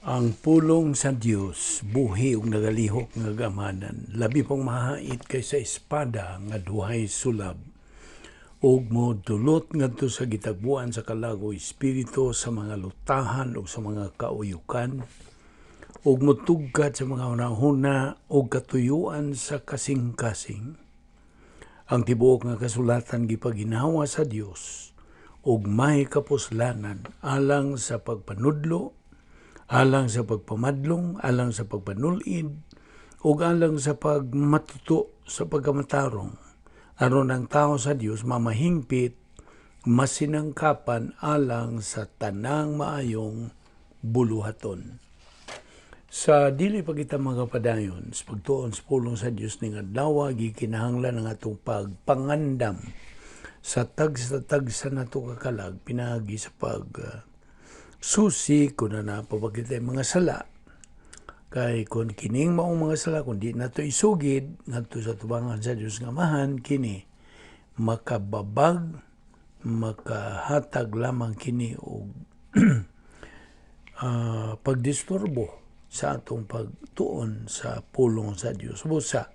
Ang pulong sa Dios buhi ug nagalihok nga gamanan, labi pang mahait kaysa espada nga duhay sulab, ug modulot ngadto sa gitagbuan sa kalag o espiritu, sa mga lutahan ug sa mga kauyukan, ug motugkad sa mga hunahuna ug katuyuan sa kasing-kasing. Ang tibuok nga kasulatan gipaginhawa sa Dios ug may kapuslanan alang sa pagpanudlo, alang sa pagpamadlong, alang sa pagpanulid, ug alang sa pagmatuto sa pagkamatarong, aron ang tao sa Dios mamahingpit, masinangkapan alang sa tanang maayong buluhaton. Sa dili pa kita magapadayon sa pagtuon sa pulong sa Dios ning adlaw, gikinahanglan ang atong pagpangandam sa tagsa-tagsa nato kakalag pinaagi sa pag susi kung na napapakita mga sala. Kay kung kining maong mga sala, kung di nato isugid ngadto sa tubangan sa Dios nga Amahan, kini makababag, makahatag lamang kini og pagdisturbo sa atong pagtuon sa pulong sa Dios. Busa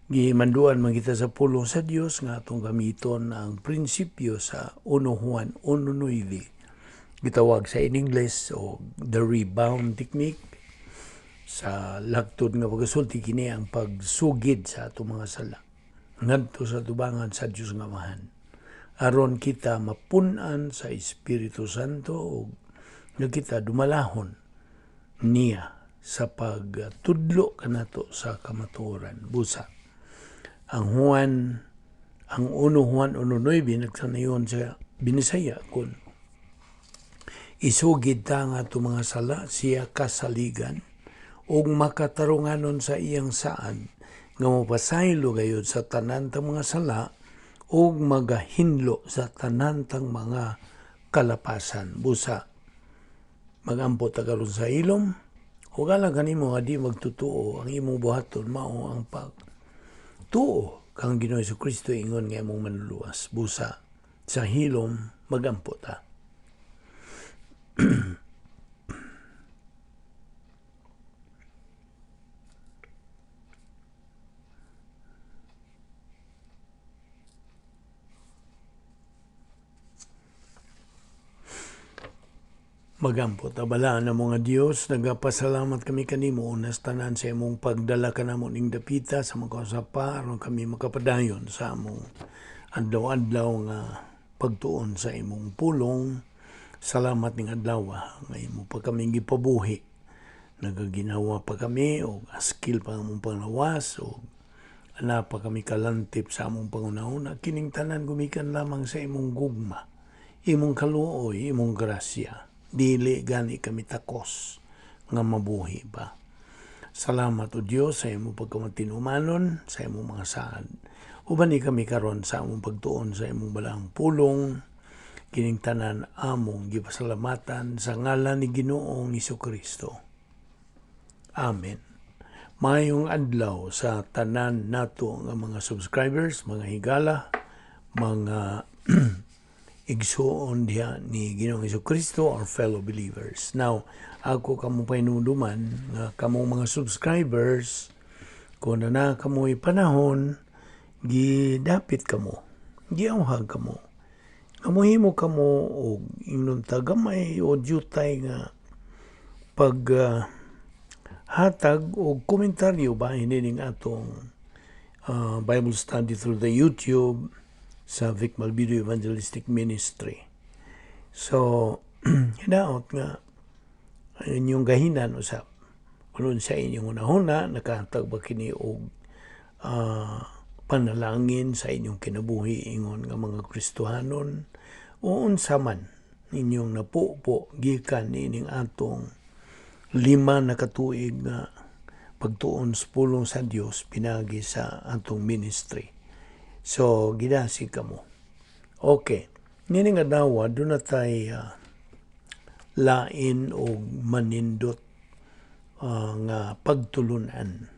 gimanduan man kita sa pulong sa Dios nga atong gamiton ang prinsipyo sa 1 Juan 1:9, gitawag sa in English o the rebound technique. Sa lagtod nga pagkasulti, kini ang pagsugid sa atong mga sala ngadto sa tubangan sa Dios nga Amahan, aron kita mapun-an sa Espiritu Santo ug nga kita dumalahon niya sa pagtudlo kanato sa kamatuoran. Busa ang Juan, ang 1 Juan 1:9 nagsanayon sa Binisaya: kung isugid ta nga ato mga sala, siya kasaligan ug makatarunganon sa iyang saad nga mopasaylo gayud sa tanan tang mga sala ug magahinlo sa tanan tang mga kalapasan. Busa magampo ta karon sa ilom ug alang kanimo nga di magtutuo, ang imong buhaton mao ang pag tuo kang Ginoo Kristo ingon nga imong manluluwas. Busa sa hilom magampo ta. Magampo ta. Balaan na mga Dios, nagapasalamat kami kanimo unas tanan sa imong pagdala kanamo ning dapita sa mga usapa aron kami makapadayon sa among adlaw-adlaw nga pagtuon sa imong pulong. Salamat ning adlaw nga imo pa kami gipabuhi. Nagaginawa pa kami og askil pa among panglawas og ana pa kami kalantip sa among pangunahuna. Kining tanan gumikan lamang sa imong gugma, imong kaluoy, imong grasya. Dili gani kami takos nga mabuhi pa. Salamat o Dios sa imong pagkamatinumanon, sa imong mga saad. Uban ni kami karon sa among pagtuon sa imong balaang pulong. Kining tanan among gipasalamatan sa ngalan ni Ginoong Kristo. Amen. Maayong adlaw sa tanan nato nga mga subscribers, mga higala, mga igsuon diha ni Ginoong Kristo, our fellow believers. Now, ako kamo pahinumduman nga kamong mga subscribers, kung na kamoy panahon, gidapit kamo, giawhag kamo. Kamuhimo kamo og ingnon tagamay o jutay nga pag hatag og komentaryo ba ning atong Bible study through the YouTube sa Vic Malvido Evangelistic Ministry. So, hinaot nga inyong gahinan usab. Kung sa inyong hunahuna, nakahatag ba kini og panalangin sa inyong kinabuhi ingon nga mga Kristohanon, o unsa man ninyong napupo gikan niining atong 5 na katuig nga pagtuon sa pulong sa Dios pinagi sa atong ministry. So, gidasig kamo. Okay. Nining adlaw, doon na tay lain og manindot nga pagtulunan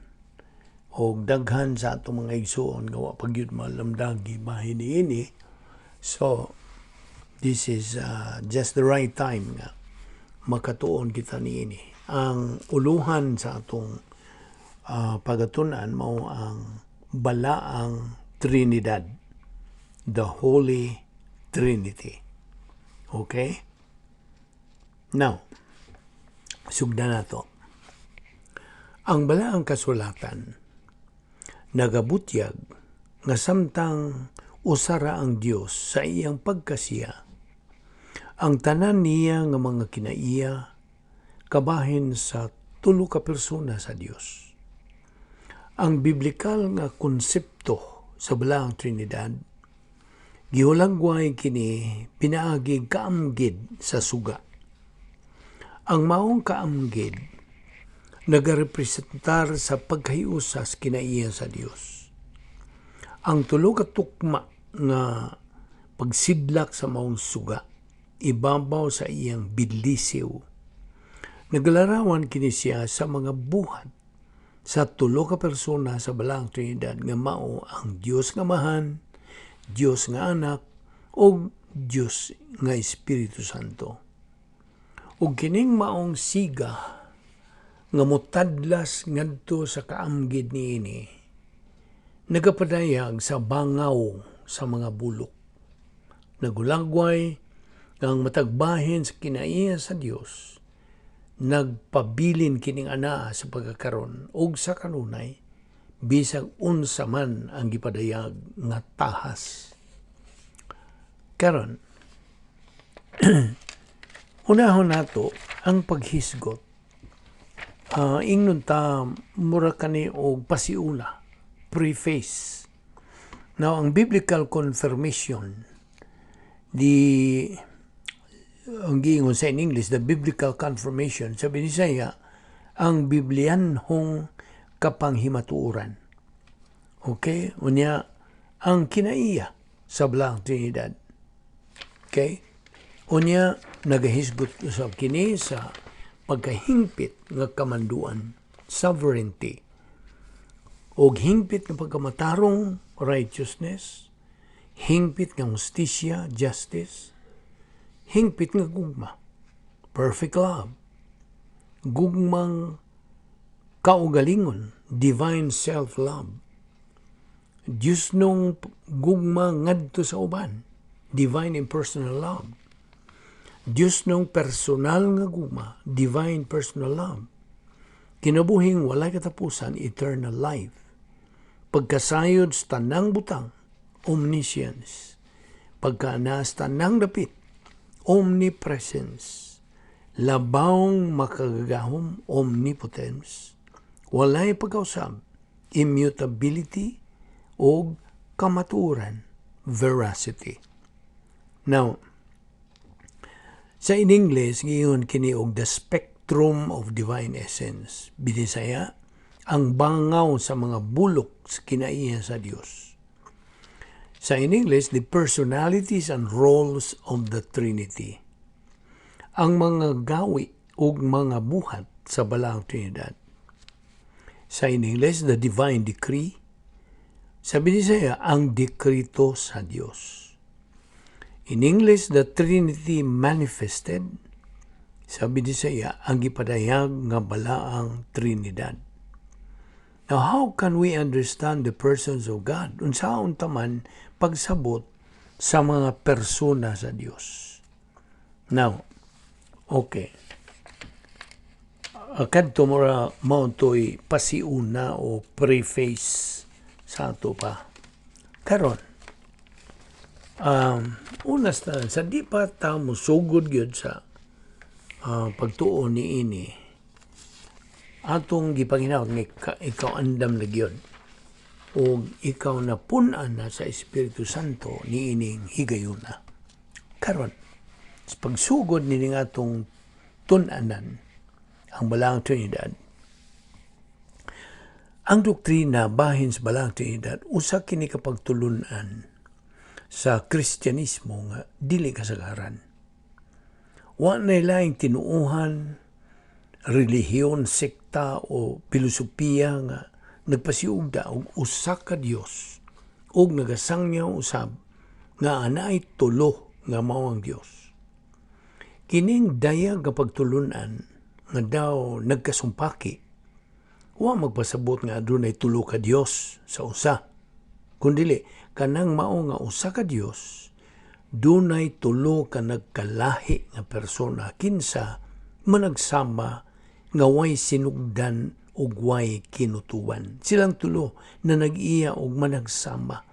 og daghan sa atong mga igsuon nga wa pa gyud malamdagi bahin niini. So, this is just the right time nga Makatuon kita niini. Ang uluhan sa atong pagatunan mao ang Balaang Trinidad, the Holy Trinity. Okay? Now, sugdan nato. Ang Balaang Kasulatan nagabutyag nga samtang usa ra ang Dios sa iyang pagkasiya, ang tanan niya nga mga kinaiya kabahin sa tulo ka persona sa Dios. Ang biblikal nga konsepto sa Balaang Trinidad gihulagway kini pinaagi kaamgid sa suga. Ang maong kaamgid nagarepresentar sa pagkahiusa sa kinaiya sa Dios. Ang tulo ka tukma nga pagsidlak sa maong suga ibabaw sa iyang bidlisiw, nagalarawan kini siya sa mga buhat sa tulo ka persona sa Balaang Trinidad nga mao ang Dios nga Amahan, Dios nga Anak, ug Dios nga Espiritu Santo. Ug kining maong siga nga mutadlas ngadto sa kaamgid niini nagapadayag sa bangaw sa mga bulok. Nagulagway nga ang matag bahin sa kinaiya sa Dios nagpabilin kining anaa sa pagkakaron ug sa kanunay, bisag unsa man ang gipadayag nga tahas. Karon, unahon nato ang paghisgot. Ingnon ta mura kani og pasiuna, preface. Now, ang biblical confirmation, the ang giingon sa in English, the biblical confirmation, sa Binisaya, ang Biblianhong kapanghimatuoran. Okay? Unya, ang kinaiya sa Balaang Trinidad. Okay? Unya, nagahisgot sa kini sa pagkahingpit nga kamanduan, sovereignty, og hingpit nga pagkamatarong, righteousness, hingpit nga hustisya, justice, hingpit nga gugma, perfect love, gugmang kaugalingon, divine self-love, Diyosnong gugma ngadto sa uban, divine impersonal love, Diyosnong personal nga gugma, divine personal love, kinabuhing walay katapusan, eternal life, pagkasayod sa tanang butang, omniscience, pagkaanaa sa tanang dapit, omnipresence, labawng makagagahom, omnipotence, walay pagkausab, immutability, o kamatuoran, veracity. Now, sa in English, giingon kini og the spectrum of divine essence. Binisaya, ang bangaw sa mga bulok sa kinaiya sa Dios. Sa in English, the personalities and roles of the Trinity. Ang mga gawi ug mga buhat sa Balaang Trinidad. Sa in English, the divine decree. Sa Binisaya, ang dekrito sa Dios. In English, the Trinity manifested. Sa Binisaya, ang gipadayag nga Balaang Trinidad. Now, how can we understand the persons of God? Unsaon ta man pagsabot sa mga persona sa Dios? Now, okay. Kadto mura mao to'y pasiuna o preface sa ato pa. Karon, una sa di pa ta musugod gyud sa pagtuo niini, atong gipanghinaot nga ikaw andam na gyud o ikaw na pun-an na sa Espiritu Santo niining higayuna. Karon, sa pagsugod nining atong tun-anan ang Balaang Trinidad, ang doktrina bahin sa Balaang Trinidad usa kini ka pagtulun-an sa Kristyanismo nga dili kasagaran. Wa na laing tinuohan, relihiyon, sekta o filosofiya nga nagpasiugda og usa ka Dios ug nagasangyaw usab nga anaay tulo nga mao ang Dios. Kining dayag nga pagtulunan nga daw nagkasumpaki, wa magpasabot nga adunay tulo ka Dios sa usa. Kundili kanang mao nga usa ka Dios, dunay tulo ka nagkalahi nga persona kinsa managsama nga way sinugdan ug way kinutuban. Silang tulo na nag-iya og managsama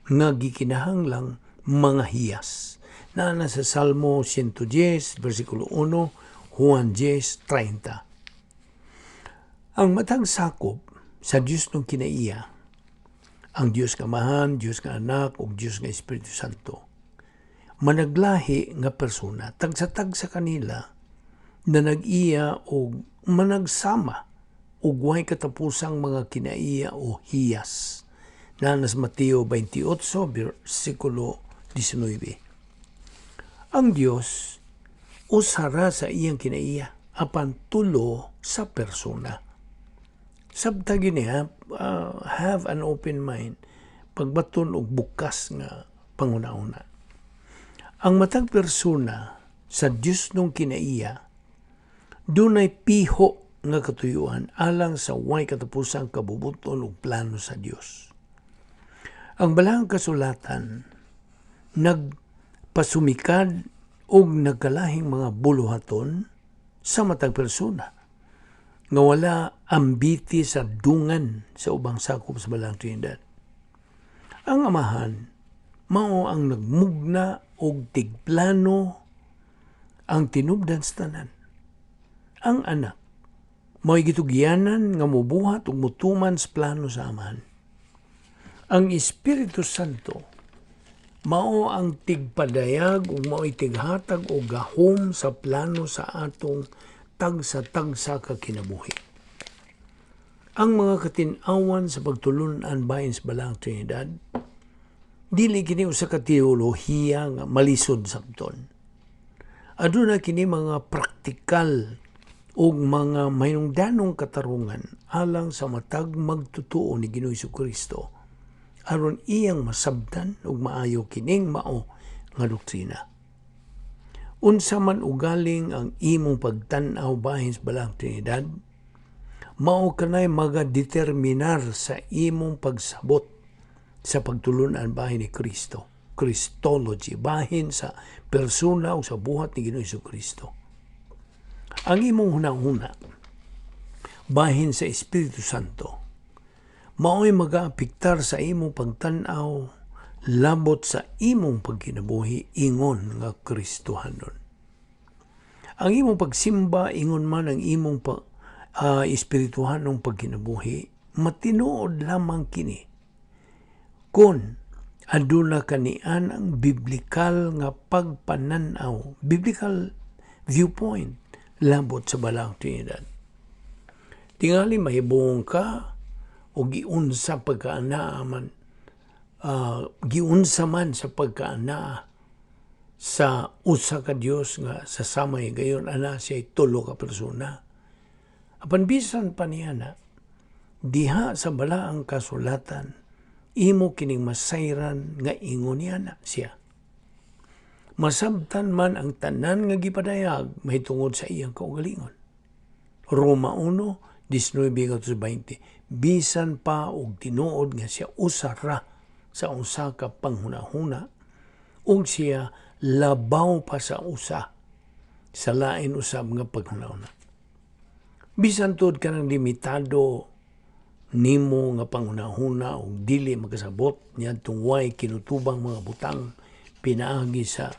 nga gikinahanglang mga hiyas. Naa na sa Salmo 110, versikulo 1, Juan 10:30. Ang matag sakop sa Dios ng kinaiya, ang Dios nga Amahan, Dios nga Anak, ug Dios nga Espiritu Santo, managlahi nga persona, tagsa-tagsa kanila na nag-iya og managsama ug way katapusang mga kinaiya o hiyas. Naa na sa Mateo 28, versikulo 19. Ang Dios usara sa iyang kinaiya apan tulo sa persona. Sabta gini ha, have an open mind, pagbaton og bukas nga panghuna-una. Ang matag persona sa Dios nung kinaiya dunay piho nga katuyuan alang sa way katapusang kabubuton ug plano sa Dios. Ang Balaang Kasulatan nagpasumikad og nagkalahing mga buluhaton sa matag persona nga wala ambiti sa dungan sa ubang sakop sa Balaang Trinidad. Ang Amahan mao ang nagmugna og tigplano ang tinubdan sa tanan. Ang Anak mao'y gitugyanan nga mubuhat ug mutuman sa plano sa Amahan. Ang Espiritu Santo mao ang tigpadayag ug mao'y tighatag og gahom sa plano sa atong tagsa-tagsa ka kinabuhi. Ang mga katin-awan sa pagtulunan bahin sa Balaang Trinidad, dili kini usa ka teolohiya nga malisod sabton. Aduna kini mga praktikal ug mga mahinungdanong katarungan alang sa matag magtutuo ni Ginoong Kristo aron iyang masabtan ug maayo kining mao nga doktrina. Unsa man ugaling ang imong pagtan-aw bahin sa Balaang Trinidad, mao kanay magadeterminar sa imong pagsabot sa pagtulunan bahin ni Kristo. Christology, bahin sa persona o sa buhat ni Ginoong Kristo. Ang imong hunahuna bahin sa Espiritu Santo, mao'y magaapektar sa imong pagtan-aw labot sa imong pagkinabuhi ingon nga Kristohanon. Ang imong pagsimba ingon man ang imong espirituhanong pagkinabuhi, matinuod lamang kini kung aduna kanian ang biblikal nga pagpananaw, biblical viewpoint labot sa Balaang Trinidad. Tingali mahibong ka o giunsa pagkaanaa man, giunsa man sa pagkaanaa sa usa ka Dios nga sa samay gayon ana siya tulo ka persona. Apan bisan pa niya na diha sa Balaang Kasulatan, imo kining masayran nga ingon niya na siya. Masabtan man ang tanan nga gipadayag mahitungod sa iyang kaugalingon. Roma 1, 19-20. Bisan pa og tinuod nga siya usa ra sa usa ka panghunahuna ug siya labaw pa sa usa sa lain usab nga paghunahuna. Bisan tuod kanang limitado nimo nga panghunahuna ug dili makasabot niadtong way kinutubang mga butang pinaagi sa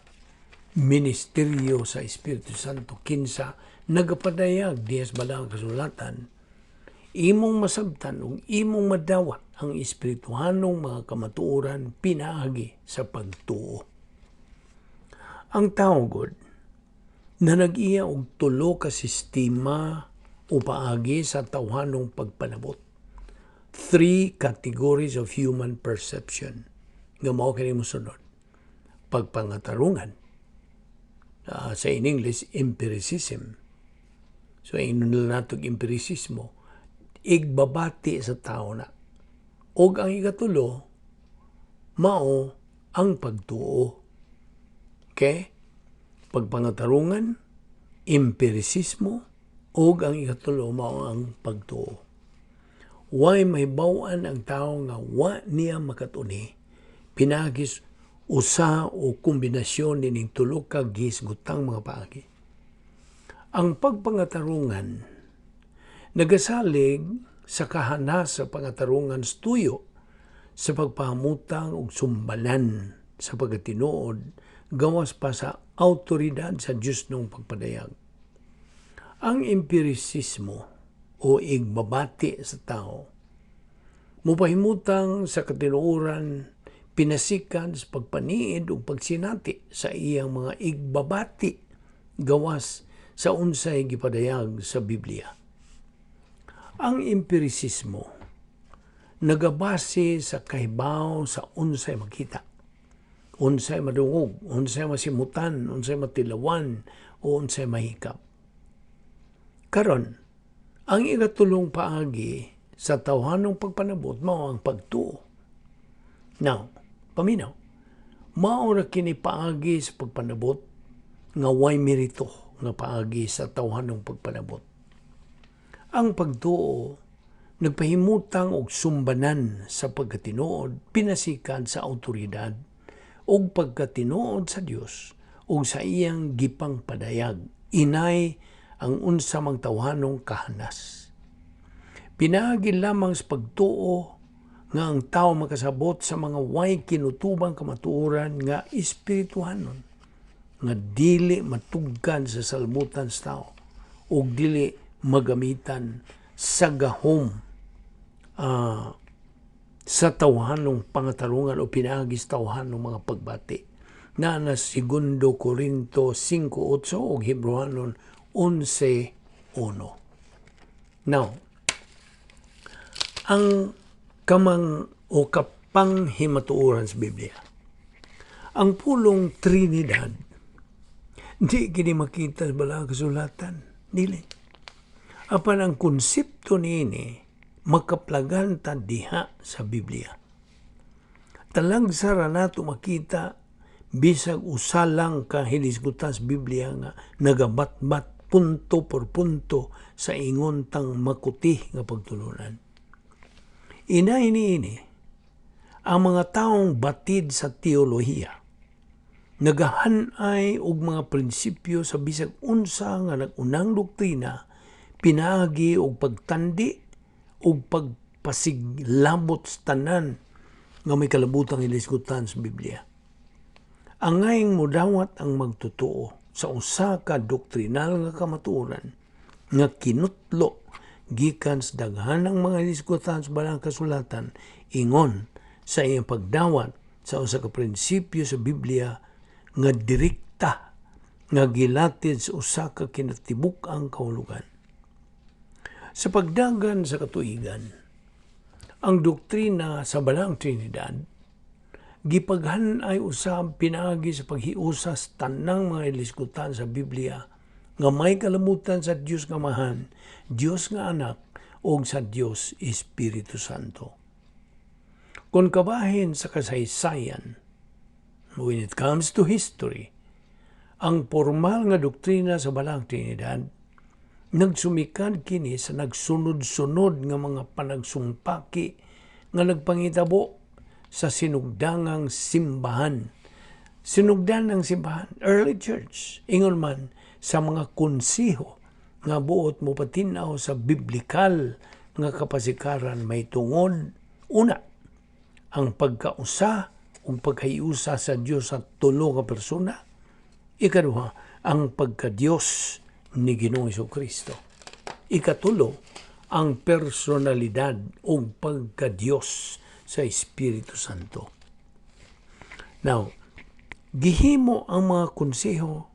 ministeryo sa Espiritu Santo kinsa nagapadayag diha sa Balaang Kasulatan, imong masabtan ug imong madawat ang espirituhanong mga kamatuoran pinaagi sa pagtuo. Ang tao gud na nag-iya og tulo ka sistema o paagi sa tawhanong pagpanabot. Three categories of human perception nga mao kini mosunod. Pagpangatarungan, sa in English, empiricism. So ingnon nila natog empiricismo, igbabati sa tao na. Og ang ikatulo, mao ang pagtuo. Okay? Pagpangatarungan, empirisismo, ug ang ikatulo mao ang pagtuo. Way mahibaw-an ang tao nga wa niya makat-oni pinaagi sa usa o kombinasyon nining tulo ka gihisgutang mga paagi. Ang pagpangatarungan nagasalig sa kahanas sa pangatarungan sa tuyo sa pagpahamutang og sumbanan sa pagkatinuod gawas pa sa autoridad sa Diyosnong pagpadayag. Ang empirisismo o igbabati sa tao mupahimutang sa katinuoran pinasikan sa pagpaniid ug pagsinati sa iyang mga igbabati gawas sa unsay gipadayag sa Biblia. Ang empirisismo nagabase sa kahibaw sa unsay makita, unsay madungog, unsay masimutan, unsay matilawan, o unsay mahikap. Karon, ang ikatulong paagi sa tawhanong pagpanabot mao ang pagtuo. Now, paminaw, mao ra kini paagi sa pagpanabot nga way merito nga paagi sa tawhanong pagpanabot. Ang pagtuo nagpahimutang og sumbanan sa pagkatinuod pinasikan sa autoridad ug pagkatinuod sa Dios ug sa iyang gipang padayag inay ang unsa mang tawhanong kahanas. Pinaagi lamang sa pagtuo nga ang tao makasabot sa mga way kinutubang kamatuoran nga espirituhanon nga dili matugkan sa salmutan sa tao ug dili magamitan sa gahom sa tawhanong pangatarungan o pinaagi sa tawhanong mga pagbati na na Segundo Corinto 5.8 o Hebreohanon 11.1. Now, ang kamang o kapanghimatuoran sa Biblia, ang pulong Trinidad, di kini makita sa Balaang Kasulatan. Dili. Apan ang konsepto niini makaplagan ta diha sa Biblia. Talagsa ra nato makita bisag usa lang ka hilisgutan sa Biblia nga nagabatbat punto por punto sa ingon tang makuti nga pagtulunan. Inay niini, ang mga taong batid sa teolohiya nagahanay og mga prinsipyo sa bisag unsa nga nag-unang doktrina pinaagi og pagtandi og pagpasiglabot sa tanan nga may kalabutang hilisgutan sa Biblia. Angayng mudawat ang magtotoo sa usa ka doktrinal nga kamatuoran nga kinutlo gikan sa daghanang mga hilisgutan sa Balaang Kasulatan ingon sa iyang pagdawat sa usa ka prinsipyo sa Biblia nga direkta nga gilatid sa usa ka kinatibuk-ang kahulugan. Sa pagdagan sa katuigan, ang doktrina sa Balaang Trinidad gipaghan-ay usab pinaagi sa paghiusas tanang mga hilisgutan sa Biblia nga may kalamutan sa Dios nga Amahan, Dios nga Anak ug sa Dios Espiritu Santo. Kung kabahin sa kasaysayan, when it comes to history, ang formal nga doktrina sa Balaang Trinidad nagsumikad kini sa nagsunod-sunod nga mga panagsungpaki nga nagpangitabo sa sinugdangang simbahan. Sinugdan ng simbahan, early church, ingon man sa mga konseho nga buot mo patinaw sa biblikal nga kapasikaran may tungod una ang pagkausa ug pagkahiusa sa Dios sa tulo ka persona. Ikaduha, ang pagka-Dios ni Ginoong Kristo. Ikatulo, ang personalidad ug pagka-Dios sa Espiritu Santo. Now, gihimo ang mga konseho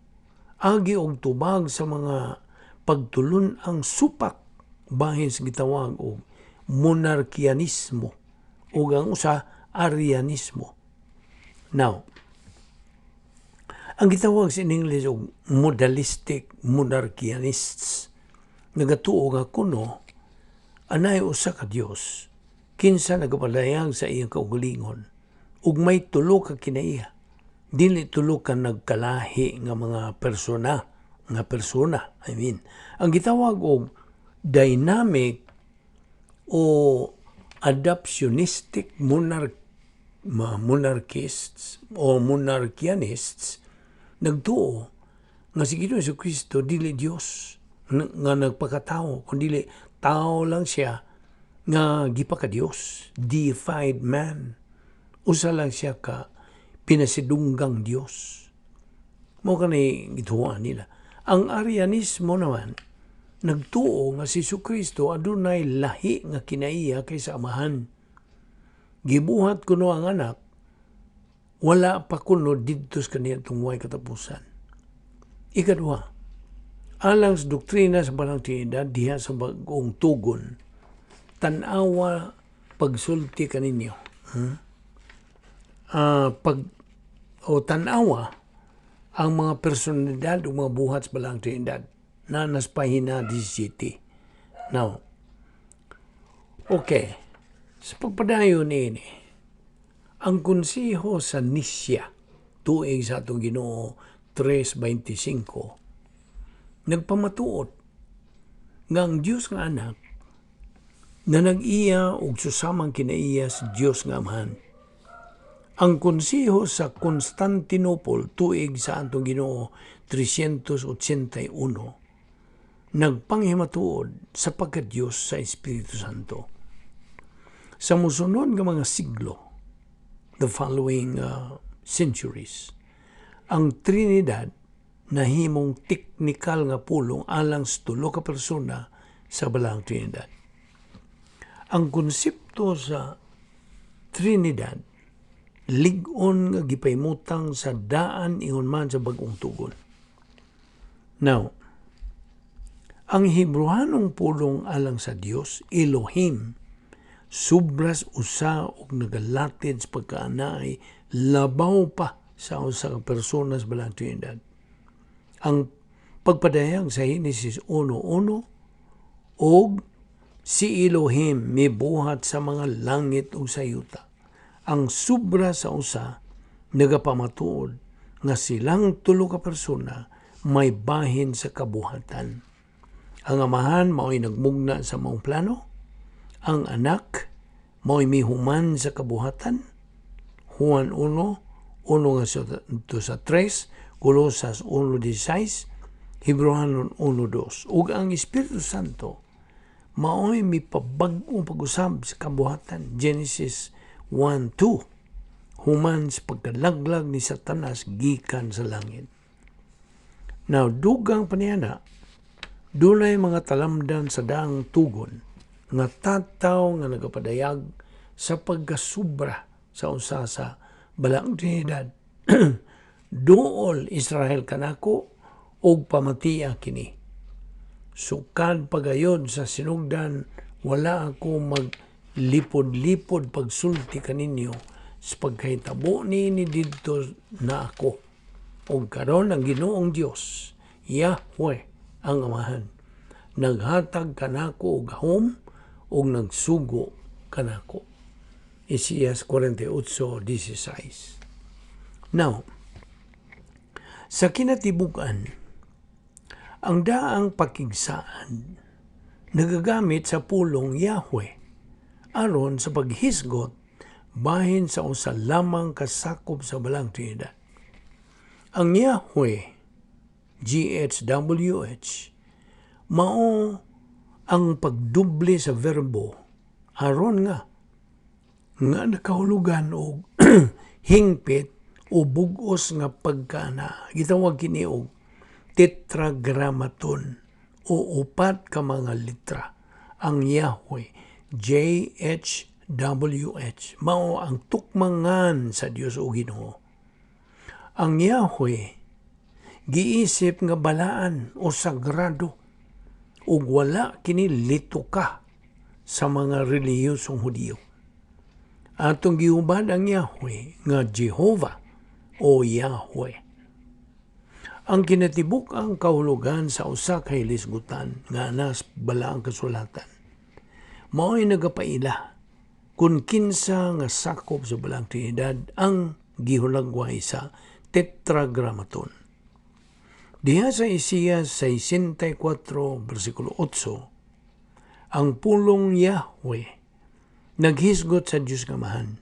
agi og tubag sa mga pagtulun-ang supak bahin sa gitawag og monarkianismo ug ang usa Arianismo. Now, ang gitawag sa in English og modalistic monarchianists nagatuo nga kuno anay usa ka Dios kinsa nagapadayag sa iyang kaugalingon ug may tulo ka kinaiya: Dili tulo ka nagkalahi nga mga persona, nga persona, I mean. Ang gitawag og dynamic o adoptionistic monarchists o monarchianists nagtuo nga si Ginoong Kristo dili Dios nga nagpakatao, kundi tao lang siya nga gipaka-Dios, deified man. Usa lang siya ka pinasidunggang Dios. Mao kani gituoan nila. Ang Arianismo naman nagtuo nga si Kristo adunay lahi nga kinaiya kaysa Amahan. Gibuhat kuno ang Anak, wala pa kuno didto sa kaniadtong way katapusan. Ikaduha, alang sa doktrina sa Balaang Trinidad diha sa Bagong Tugon, tan-awa pagsulti kaninyo. Pag o tan-awa ang mga personalidad o mga buhat sa Balaang Trinidad na nas pahina 17. Now, okay. Sa pagpadayon niini, ang konseho sa Nisya, tuig sa atong Ginoo 325, nagpamatuod nga ang Dios nga Anak na nag-iya og susamang kinaiya sa Dios nga Amahan. Ang konseho sa Constantinople, tuig sa atong Ginoo 381, nagpanghimatuod sa pagka-Dios sa Espiritu Santo. Sa musunod nga mga siglo, the following centuries, ang Trinidad nahimong teknikal nga pulong alang sa tulo ka persona sa Balaang Trinidad. Ang konsepto sa Trinidad lig-on nga gipahimutang sa daan ingon man sa Bagong Tugon. Now, ang Hebreohanong pulong alang sa Dios, Elohim, sobras usa og nagalatid sa pagkaanaay labaw pa sa usa ka persona sa Balaang Trinidad. Ang pagpadayag sa Henesis 1:1 og si Elohim mibuhat sa mga langit ug sa yuta. Ang sobra sa usa nagapamatuod nga silang tulo ka persona may bahin sa kabuhatan. Ang Amahan mao'y nagmugna sa maong plano, ang Anak mao'y mihuman sa kabuhatan. Juan 1, 1 nga sa 3, Kolosas 1:16, Hebreohanon 1:2. Ug ang Espiritu Santo mao'y mipabag-o pag-usab sa kabuhatan. Genesis 1:2, human sa pagkalaglag ni Satanas gikan sa langit. Now, dugang pa niana, dunay mga talamdan sa Daang Tugon nga tataw nga nagapadayag sa pagkasubra sa usa sa Balaang Trinidad. "Duol, Israel, kanako ug pamatia kini. Sukad pagayod sa sinugdan, wala ako maglipod-lipod pagsulti kaninyo sa pagkahitabo niini didto na ako. Ug karon ang Ginoong Dios, Yahweh ang Amahan, naghatag kanako og gahom ug nagsugo kanako." Isaias 48:16. Now, sa kinatibuk-an, ang daang pakigsaad nagagamit sa pulong Yahweh aron sa paghisgot bahin sa usa lamang kasakop sa Balaang Trinidad. Ang Yahweh, GHWH, mao ang pagduble sa verbo aron nga nga nakahulugan og hingpit o bugos nga pagkaana. Gitawag kini og tetragrammaton o upat ka mga litra. Ang Yahweh, JHWH, mao ang tukmangan sa Dios o Ginoo. Ang Yahweh giisip nga balaan o sagrado ug wala kini lituka sa mga relihiyosong Hudiyo. Atong gihubad ang Yahweh nga Jehovah o Yahweh. Ang kinatibuk-ang kahulugan sa usa ka hilisgutan nga nas Balaang Kasulatan mao'y nagapaila kung kinsa nga sakop sa Balaang Trinidad ang gihulagway sa Tetragrammaton. Diha sa Isaias 64 versikulo 8, ang pulong Yahweh naghisgot sa Dios nga Amahan.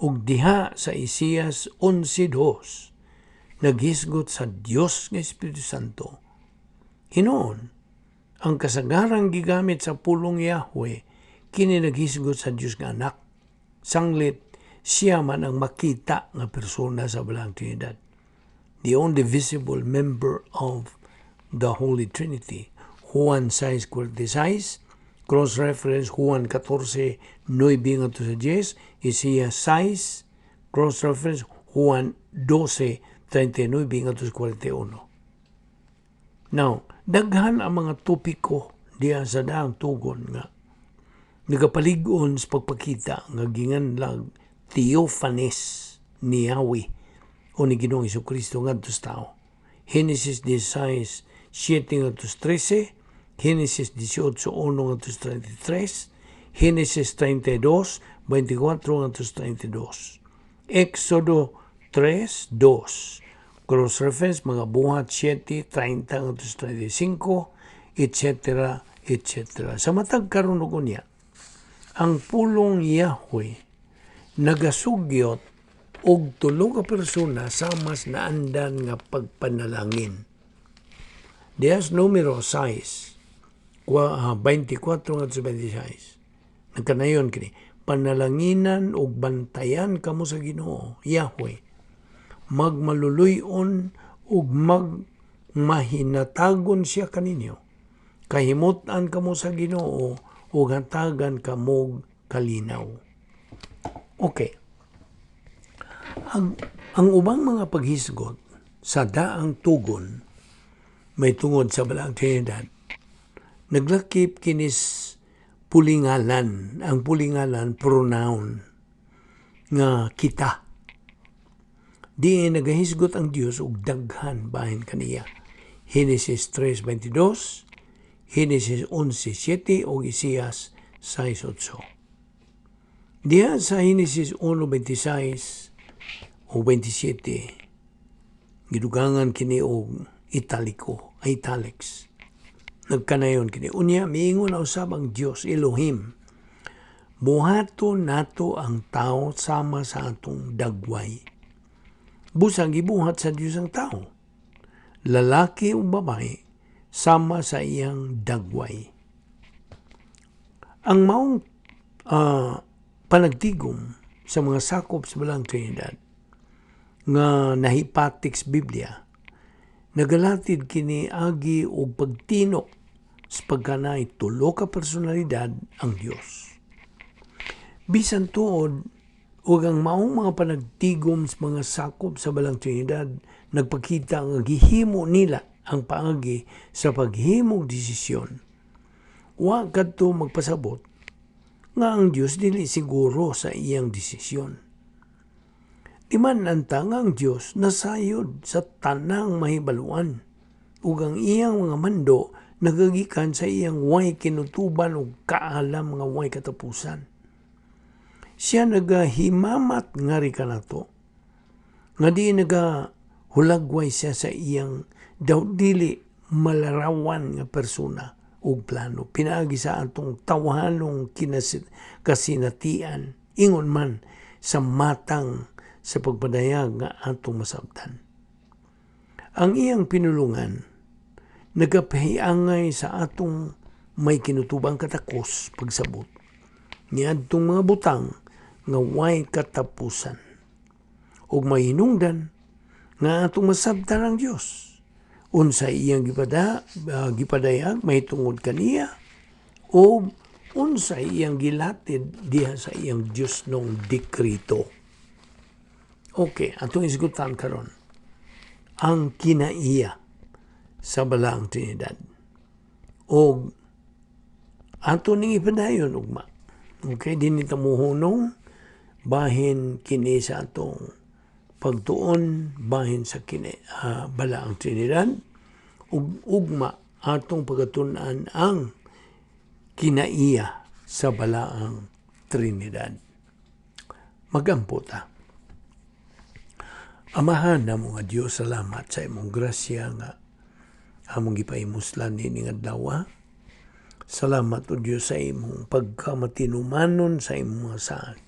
Ug diha sa Isaias 11:2, naghisgot sa Dios nga Espiritu Santo. Hinuon, ang kasagarang gigamit sa pulong Yahweh kini naghisgot sa Dios nga Anak. Sanglit siya man ang makita nga persona sa Balaang Trinidad. The only visible member of the Holy Trinity. Juan 6:46, cross-reference Juan 14:9 ngadto sa 10, Isaias 6, cross-reference Juan 12:39 ngadto sa 41. Now, daghan ang mga topiko diha sa daang tugon nga nagapalig-on sa pagpakita nga ginganlag theophanies ni Yahweh o ni Ginoong Kristo ngadto sa tao. Genesis 16:7 ngadto sa 13, Genesis 18:1 ngadto sa 33, Genesis 32:24 ngadto sa 32. Exodo 3:2. Cross-reference mga Buhat 7:30 ngadto sa 35, etc., etc. Sa matag karon ug unya, ang pulong Yahweh nagasugyot og tulo ka persona sa mas naandan nga pagpanalangin. Diha sa Numero 6, 24 ngadto sa 26. Nagkanayon kini, "Panalanginan ug bantayan kamo sa Ginoo, Yahweh. Magmaluluy-on ug magmahinatagon siya kaninyo. Kahimut-an kamo sa Ginoo ug hatagan kamog kalinaw." Okay. Ang ubang mga paghisgot sa daang tugon may tungod sa Balaang Trinidad, naglakip kinis pulingalan, ang pulingalan, pronoun nga "kita". Di nagahisgot ang Dios og daghan bahin kaniya. Genesis 3:22, Genesis 11:7 ug Isaias 6:8. Diha sa Genesis 1:26 o 27, gidugangan kini og italiko, ay italics. Nagkanayon kini. "Unya, miingon na usab ang Dios Elohim, 'Buhaton nato ang tao sama sa atong dagway.'" Busang gibuhat sa Dios ang tao. Lalaki o babae, sama sa iyang dagway. Ang maong panagtigom sa mga sakop sa Balaang Trinidad nga nahipatik sa Biblia, nagalatid kini agi og pagtinok sa pagkanay tulo ka personalidad ang Dios. Bisan tuod ug ang maong mga panagtigom sa mga sakop sa Balaang Trinidad nagpakita nga gihimo nila ang paagi sa paghimog desisyon, wa kadto magpasabot nga ang Dios dili siguro sa iyang desisyon. Di man anta nga ang Dios nasayod sa tanang mahibaluan ug ang iyang mga mando nagagikan sa iyang way kinutuban ug kaalam nga way katapusan. Siya nagahimamat ngari kanato nga di nagahulagway siya sa iyang daw dili malarawan nga persona ug plano pinaagi sa atong tawhanong kasinatian, ingon man sa matang sa pagpadayag nga atong masabtan. Ang iyang pinulungan nagapahiangay sa atong may kinutubang katakos pagsabot niadtong mga butang nga way katapusan ug mahinungdan nga atong masabtan ang Dios, unsa iyang gipadayag mahitungod kaniya o unsa iyang gilatid diha sa iyang Diosnong dekrito. Okay, atong isgutan karon ang kinaiya sa Balaang Trinidad. O ato ning ipadayon ugma. Okay, dinhi ta muhunong bahin kini sa atong pagtuon bahin sa kini Balaang Trinidad ug ugma atong pagtun-an ang kinaiya sa Balaang Trinidad. Magampo ta. Amahan namo nga Dios, salamat sa imong grasya nga among gipahimuslan niining adlaw. Salamat, O Dios, sa imong pagkamatinumanon sa imong mga saad.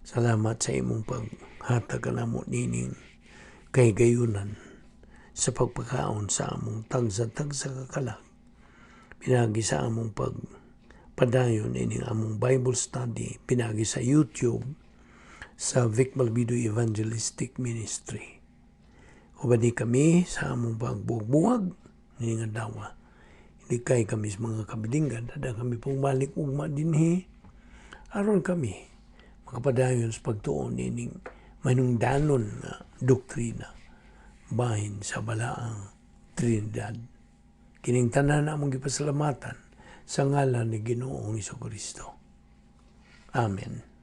Salamat sa imong paghatag kanamo nining kahigayunan sa pagpakaon sa among tagsa-tagsa ka kalag. Pinagi sa among pagpadayon ining among Bible study, pinagi sa YouTube sa Vic Malvido Evangelistic Ministry. Ubani kami sa among pagbuwag-buwag nining adlaw. Ilikay kami sa mga kabilinggan, dada kami pumalik ugma dinhi aron kami makapadayon sa pagtuon nining manungdanon nga doktrina bahin sa Balaang Trinidad. Kining tanan among gipasalamatan sa ngalan ni Ginoong Kristo. Amen.